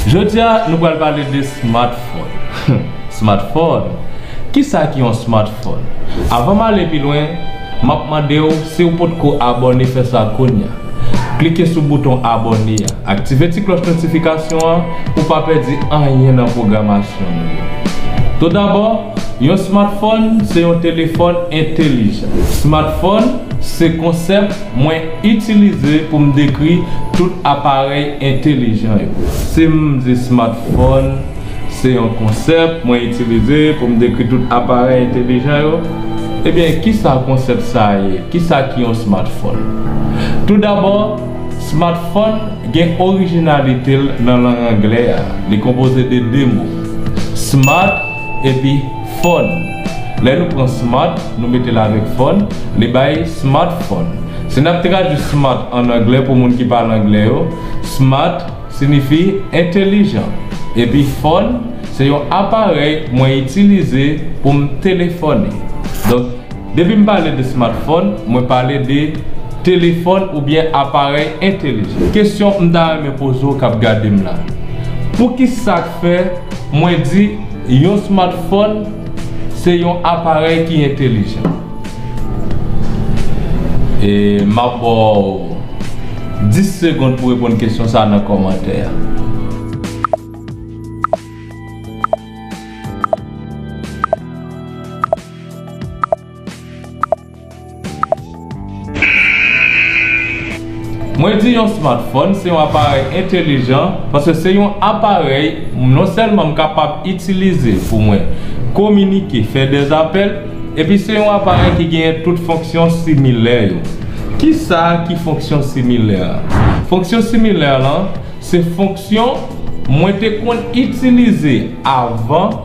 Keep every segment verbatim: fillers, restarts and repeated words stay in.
Jodi a, nou pral pale de smartphone. Smartphone? Kisa ki yon smartphone? Avan m ale pi lwen, m ap mande w, si w potko abòne, fè sa kounye a. Klike sou bouton abòne a. Aktive ti klòch notifikasyon an pou w pa pèdi anyen nan pwogramasyon nou yo. Toudabò, yon smartphone se yon telefòn entèlijan. Smartphone se konsèp mwen itilize pou m dekri tout aparèy entèlijan yo. Si m di smartphone se yon konsèp mwen itilize pou m dekri tout aparèy entèlijan yo, ebyen, kisa konsèp sa a ye? Kisa ki yon smartphone? Toudabò, smartphone gen orijinalite l nan lang anglè a. Li konpoze de de mo, smart epi phone. Lè nou pran smart, nou mete l avèk phone, li bay smartphone. Si n ap tradui smart ann anglè pou moun ki pale anglè yo, smart siyifi entèlijan. Epi phone se yon aparèy mwen itilize pou m telefòne. Donk, depi m pale de smartphone, mwen pale de telefòn oubyen aparèy entèlijan. Kesyon m ta renmen poze w k ap gade m la. Poukisa k fè mwen di yon smartphone se yon aparèy ki entèlijan? E m ap ba w dis segonn pou reponn kesyon sa a nan kòmantè a. Mwen di yon smartphone se yon aparèy entèlijan paske se yon aparèy non sèlman m kapab itilize pou mwen kominike, fè dèzapèl, epi se yon aparèy ki genyen tout fonksyon similè yo. Kisa ki fonksyon similè a? Fonksyon similè lan se fonksyon mwen te konn itilize avan,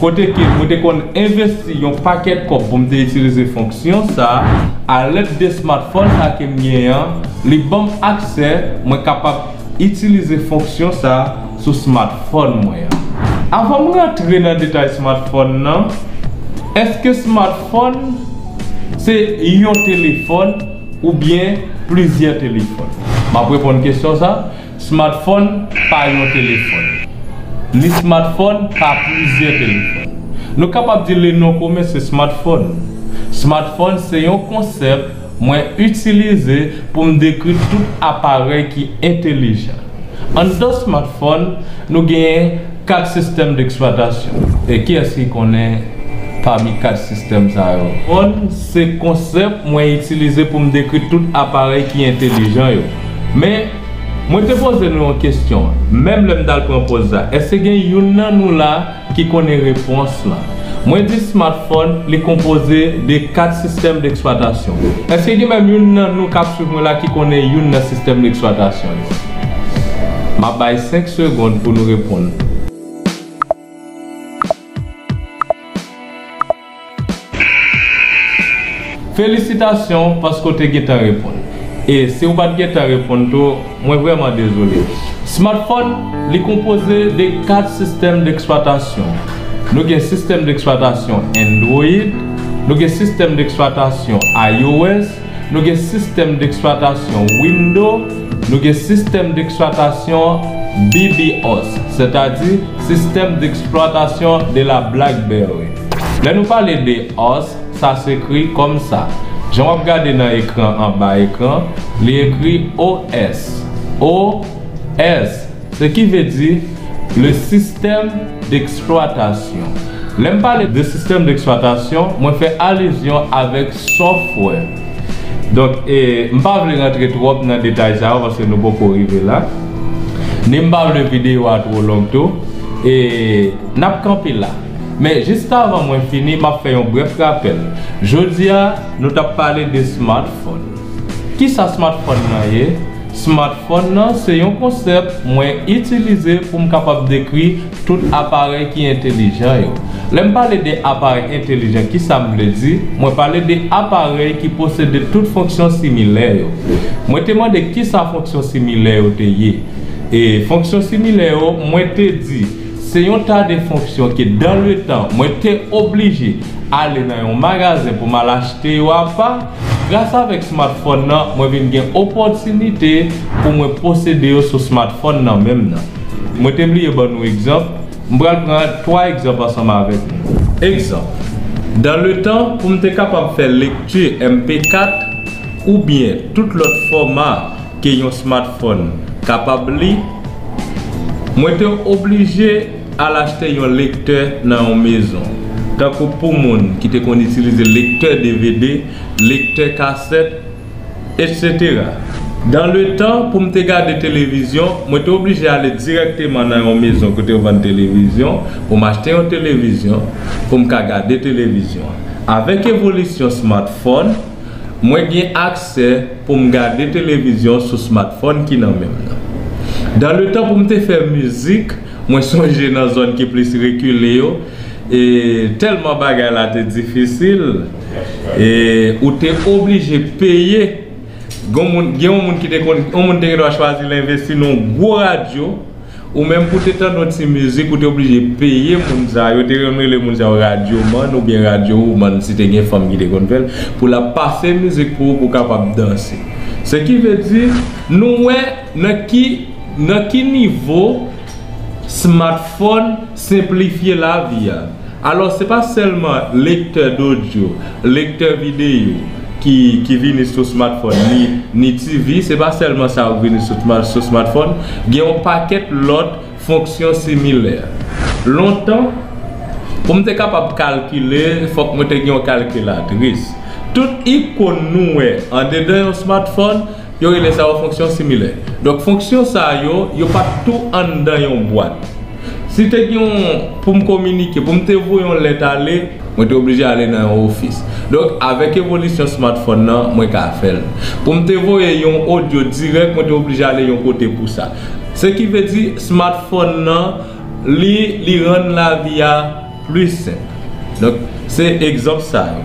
kote ke mwen te konn envesti yon pakèt kòb pou m te itilize fonksyon sa a, alèd de smartphone sa ke m genyen an, li ban m aksè mwen kapab itilize fonksyon sa a sou smartphone mwen an. Avan m rantre nan detay smartphone nan, èske smartphone se yon telefòn oubyen plizyè telefòn? M ap reponn kesyon sa. Smartphone pa yon telefòn. Ni smartphone pa plizyè telefòn. Nou kapab di le non komen se smartphone. Smartphone se yon konsèp mwen itilize pou m dekri tout aparèy ki entèlijan. Anndan smartphone, nou genyen kat sistèm deksplwatasyon. E kiyès ki konnen pami kat sistèm sa yo? Phone se konsèp mwen itilize pou m dekri tout aparèy ki entèlijan yo. Men, mwen te poze nou yon kesyon, menm lè m t al pran pòz la, èske gen youn nan nou la ki konnen repons lan? Mwen di smartphone, li konpoze de kat sistèm deksplwatasyon. Èske gen menm youn nan nou k ap swiv mwen la ki konnen youn nan sistèm deksplwatasyon yo? M ap bay senk segonn pou nou reponn. Felisitasyon paske w te gentan reponn. E si w pa t gentan reponn tou, mwen vrèman dezole. Smartphone, li konpoze de kat sistèm deksplwatasyon. Nou gen sistèm deksplwatasyon Android, nou gen sistèm deksplwatasyon iOS, nou gen sistèm deksplwatasyon Windows, nou gen sistèm deksplwatasyon BBOS, sètadi System d'exploitation de la BlackBerry. Lè nou pale de os, sa se ekri kòm sa. Jan w ap gade nan ekran, anba ekran, li ekri O S. O S, se ki vle di le système d'exploitation. Lè m pale de sistèm deksplwatasyon, mwen fè alizyon avèk software. Donk, e, m pa vle rantre twòp nan detay sa yo paske nou poko rive la. Ni m pa vle videyo a twò long tou. E n ap kanpe la. Men jis avan mwen fini, m ap fè yon brèf rapèl. Jodi a, nou t ap pale de smartphone. Kisa smartphone nan ye? Smartphone nan se yon konsèp mwen itilize pou m kapab dekri tout aparèy ki entèlijan yo. Lè m pale de aparèy entèlijan, kisa m vle di? Mwen pale de aparèy ki posede tout fonksyon similè yo. Mwen te mande kisa fonksyon similè yo te ye. E fonksyon similè yo, mwen te di, se yon ta de fonksyon ke dans le temps, mwen te oblije ale nan yon magazen pou m al achte yo apa. Gras avèk smartphone nan, mwen vin gen opòtinite pou mwen posede yo sou smartphone nan menm nan. Mwen te bliye ban nou egzanp. M pral pran twa egzanp ansanm avèk nou. Egzanp, dans le temps, pou m te kapab fè lekti M P kat oubyen tout lòt fòma ke yon smartphone kapab li, mwen te oblije al achte yon lektè nan yon mezon. Tankou pou moun ki te konn itilize lektè D V D, lektè kasèt, et cetera. Dans le temps, pou m te gade televizyon, mwen te oblije ale dirèkteman nan yon mezon kote yo vann televizyon, pou m achte yon televizyon, pou m ka gade televizyon. Avèk evolisyon smartphone, mwen gen aksè pou m gade televizyon sou smartphone ki nan men m nan. Dans le temps, pou m te fè mizik, mwen sonje nan zòn ki plis rekile yo, e tèlman bagay la te difisil, e ou te oblije peye. Gen yon moun, gen yon moun ki te konn, yon moun te gen dwa chwazi l envesti nan yon gwo radyo, ou menm pou te tande yon ti mizik, ou te oblije peye moun sa yo, te konn rele moun sa yo radyoman oubyen radyo woman, si te gen fanm ki te konn fè l, pou l ap pase mizik pou ou, pou w kapab danse. Se ki vle di, nou wè nan ki, nan ki nivo smartphone senplifye lavi a. Alò, se pa sèlman lektè dodyo, lektè videyo ki, ki vini sou smartphone, ni, ni T V, se pa sèlman sa yo k vini sou, sma- sou smartphone. Gen yon pakèt lòt fonksyon similè. Lontan, pou m te kapab kalkile, fòk mwen te gen yon kalkilatris. Tout ikòn nou wè andedan yon smartphone, yo rele sa yo fonksyon similè. Donk, fonksyon sa yo, yo pa t tou anndan yon bwat. Si te gen yon, pou m kominike, pou m te voye yon lèt ale, mwen te oblije ale nan yon ofis. Donk, avèk evolisyon smartphone nan, mwen ka fè l. Pou m te voye yon odyo dirèk, mwen te oblije ale yon kote pou sa. Se ki vle di, smartphone nan, li, li rann lavi a plis senp. Donk, se egzanp sa yo.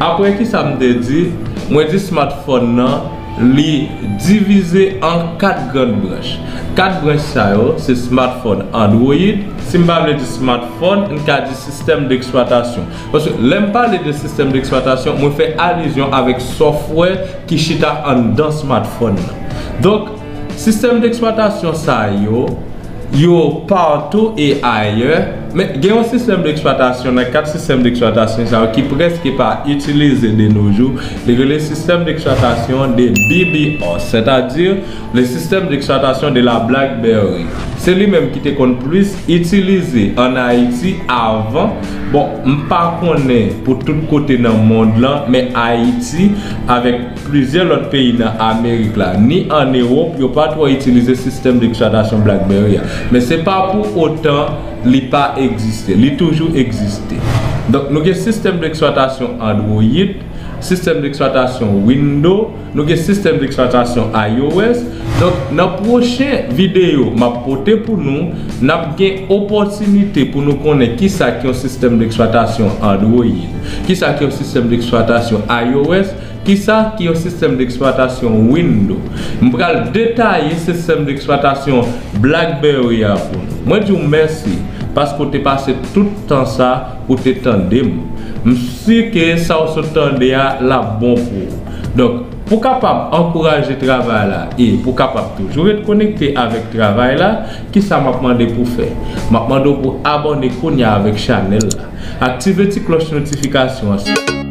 Apre ki sa m te di? Mwen di smartphone nan, li divize an kat grann branch. Kat branch sa yo, se smartphone Android. Si m pa vle di smartphone, m ka di sistèm deksplwatasyon. Paske lè m pale de sistèm deksplwatasyon, mwen fè alizyon avèk software ki chita anndan smartphone nan. Donk, sistèm deksplwatasyon sa yo, yo partou e ayè, men gen yon sistèm deksplwatasyon nan kat sistèm deksplwatasyon sa yo ki prèske pa itilize de nos jours, li rele sistèm deksplwatasyon de B B S, sètadi le système d'exploitation de la BlackBerry. Se li menm ki te konn plis itilize ann Ayiti avan. Bon, m pa konnen pou tout kote nan mond lan, men Ayiti, avèk plizyè lòt peyi nan Amerik la, ni ann Ewòp, yo pa twò itilize sistèm deksplwatasyon BlackBerry a. Men se pa pou otan li pa egziste. Li toujou egziste. Donk, nou gen sistèm deksplwatasyon Android, sistèm deksplwatasyon Windows, nou gen sistèm deksplwatasyon I O S. Donk, nan pwochen videyo m ap pote pou nou, n ap gen opòtinite pou nou konnen kisa ki yon sistèm deksplwatasyon Android, kisa ki yon sistèm deksplwatasyon I O S, kisa ki yon sistèm deksplwatasyon Windows. M pral detaye sistèm deksplwatasyon BlackBerry a pou nou. Mwen di w mèsi paske w te pase tout tan sa pou w te tande m. M si ke sa w sot tande a, l ap bon pou ou. Donk, pou w kapab ankouraje travay la e pou w kapab toujou ret konekte avèk travay la, kisa m ap mande pou w fè? M ap mande w pou w abòne kounye a avèk chanèl la. Aktive ti klòch notifikasyon an.